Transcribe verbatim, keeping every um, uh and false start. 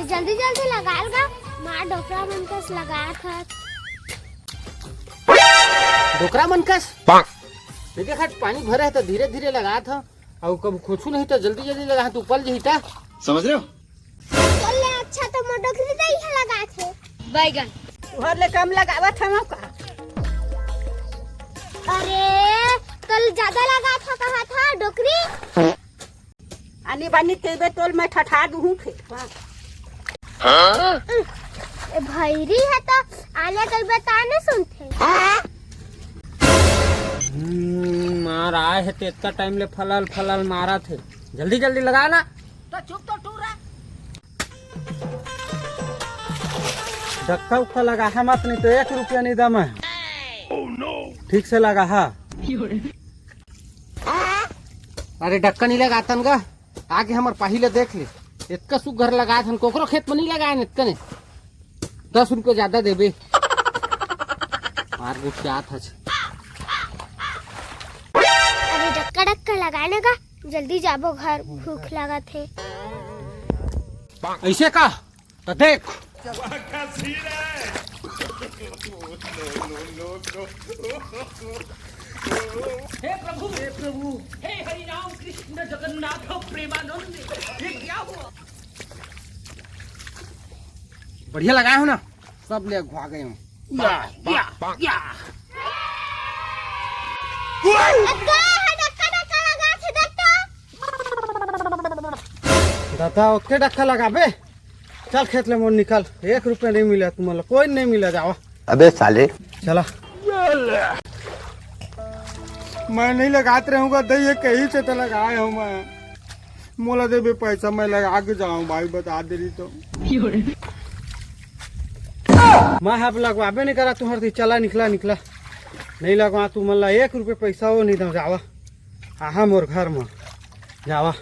जल्दी जल्दी लगा ल गा, माँ डोकरा मन कस लगात हस। डोकरा मन कस? नहीं देखत, पानी भरे हे त धीरे धीरे लगात हंव। अउ कब खोंचहूं नहीं त जल्दी जल्दी लगाहूं त उपल जही त। समझ रहे हो? चल ले, अच्छा त मोर डोकरी दाई ह लगात हे। बैगन। तुहर ले कम लगावत हंव का? अरे, कल ज्यादा लगात हंव कहा था डोकरी। आनी बानी कहिबे तोला मैं ठठा दूहूं फेर। ए भैरी हे त आने कहिबे त आने सुनथे। हम्म, मार आए हे त एतका टाइम ले फलाल फलाल मारत हे। जल्दी जल्दी लगा ना। तो चुप तो टूरा। डक्का उक्का लगाहा मत, नहीं तो एक रुपया नहीं दम हे। ठीक से लगाहा। अरे डक्का नहीं लगातन गा, आके हमर पाही ल देख ले, एतका सुग्घर लगात हन, कोकरो खेत में नहीं लगाए न एतका ने। दस रुपया ज्यादा देबे। मार गुठियात हच। अरे डक्का डक्का लगाए न गा, जल्दी जाबो घर, भूख लागत हे। ऐसे का? त देख। हे प्रभु, हे प्रभु, हे हरि राम कृष्ण जगन्नाथ प्रेमानंद, ये क्या हुआ? बढ़िया लगाए हो ना, सब ले अगुवा गए हो। या, या, या। अक्का, डक्का, डक्का लगा थे, डक्का। दादा, ओतके डक्का लगाबे? चल खेत ले मोर निकल, एक रुपया नहीं मिला तुमन ला, कोई नहीं मिला, जावा। अबे साले। चला। मैं नहीं लगात रहूंगा, दई ये कहीं से तो लगाए हूं मैं। मोला देबे पैसा, मैं लगा के जाऊं भाई, बता दे रही तो। मैं अब लगवाबे नहीं करा तुम्हारे से, चला निकला, निकला। नहीं लगवा तुमन ला एक रुपया पैसा वो नहीं दो, जावा। आहा मोर घर में, जावा।